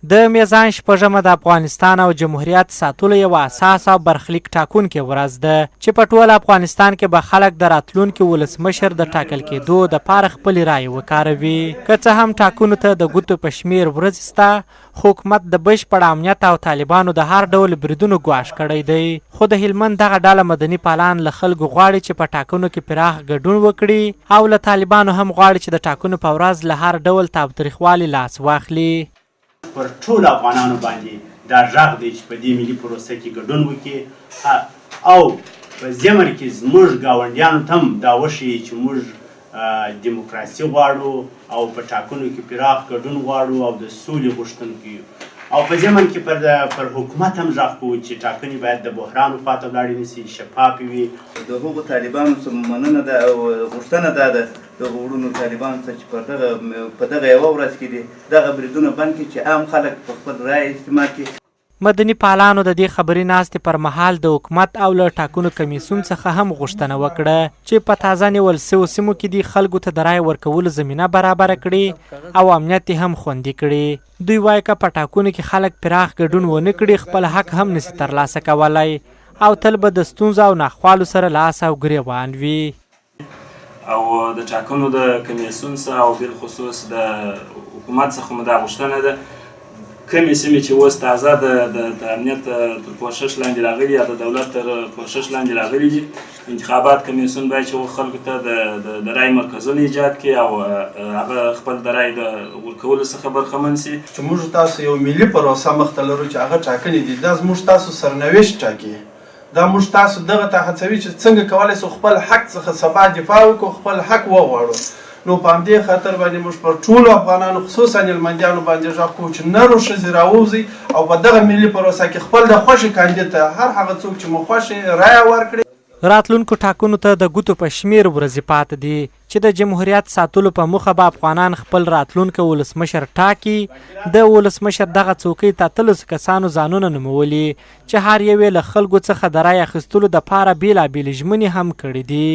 د میزان شپږمه د افغانستان او جمهوریت ساتلو یوه اساس او برخلیک ټاکونکې ورځ ده چې په ټول افغانستان کې به خلک د راتلونکي ولسمشر د ټاکل کېدو دپاره خپلې رایې وکاروي. که څه هم ټاکنو ته د ګوتو په شمېر ورځې شته، خو حکومت د بشپړ امنیت او طالبانو د هر ډول بریدونو ګواښ کړی دی. خو د هلمند دغه ډله مدني پالان له خلکو غواړي چې په ټاکنو کې پراخ ګډون وکړي او له طالبانو هم غواړي چې د ټاکنو په ورځ له هر ډول تاوتریخوالي لاس واخلي. پر ټولو افغانانو باندې دا ږغ دی چې په دې ملي پروسه کې ګډون وکړي او په ضمن کې زموږ ګاونډیانو ته هم دا وښيي چې موږ دیموکراسي غواړو او په ټاکنو کې پراخ ګډون غواړو او د سولې غوښتونکي یو او په ضمن کې پر پر حکومت هم غږ کوو چې ټاکنې باید د بحران خوا ته ولاړې نه شي، شفافې وي. د هغو طالبانو څخه مو مننه ده او غوښتنه دا ده د هغو وړونو طالبانو څخه چې پر دغه په دغه یوه ورځ کې دې دغه بریدونه بند کړي چې عام خلک په خپل رایه استعمال کړي. مدني فعالانو د دې خبري ناستې پر مهال د حکومت او له ټاکنو کمېسیون څخه هم غوښتنه وکړه چې په تازه نیول شوو سیمو کې دې خلکو ته د رایې ورکولو زمینه برابره کړي او امنیت دې هم خوندي کړي. دوی وايي که په ټاکنو کې خلک پراخ ګډون ونه کړي خپل حق هم نشي ترلاسه کولای او تل به د ستونزو او ناخوالو سره لاس او ګرېوان وي. او د ټاکنو د کمیسیون څخه او بالخصوص د حکومت څخه مو دا غوښتنه ده کومې سیمې چې اوس تازه د د امنیت تر پوښښ لاندې راغلي یا د دولت تر پوښښ لاندې راغلي دي، انتخابات کمیسیون باید چې خلکو ته د د رای مرکزونه ایجاد کړي او هغه خپل د رای د ورکولو څخه برخمن شي. چې موږ تاسو یو ملي پروسه مخته لرو چې هغه ټاکنې دي، دا زموږ تاسو سرنوشت ټاکي. دا موږ تاسو دغه ته هڅوي چې څنګه کولای شو خپل حق څخه سبا دفاع وکړو، خپل حق وغواړو. نو په همدې خاطر باندې موږ پر ټولو افغانانو خصوصا هلمندیانو باندې غږ کوو چې نر او ښځې راووځئ او په دغه ملي پروسه کې خپل د خوښې کاندید ته هر هغه څوک چې مو خوښ وي رایه ورکړئ. راتلونکو ټاکنو ته د ګوتو په شمېر ورځې پاتې دي. چې د جمهوریت ساتلو په موخه به افغانان خپل راتلونکی ولسمشر ټاکي، د ولسمشر دغه څوکۍ ته اتلسو کسانو ځانونه نومولي، چې هر یو یې له خلکو څخه د رایې اخیستلو دپاره بېلابېلې ژمنې هم کړې دي.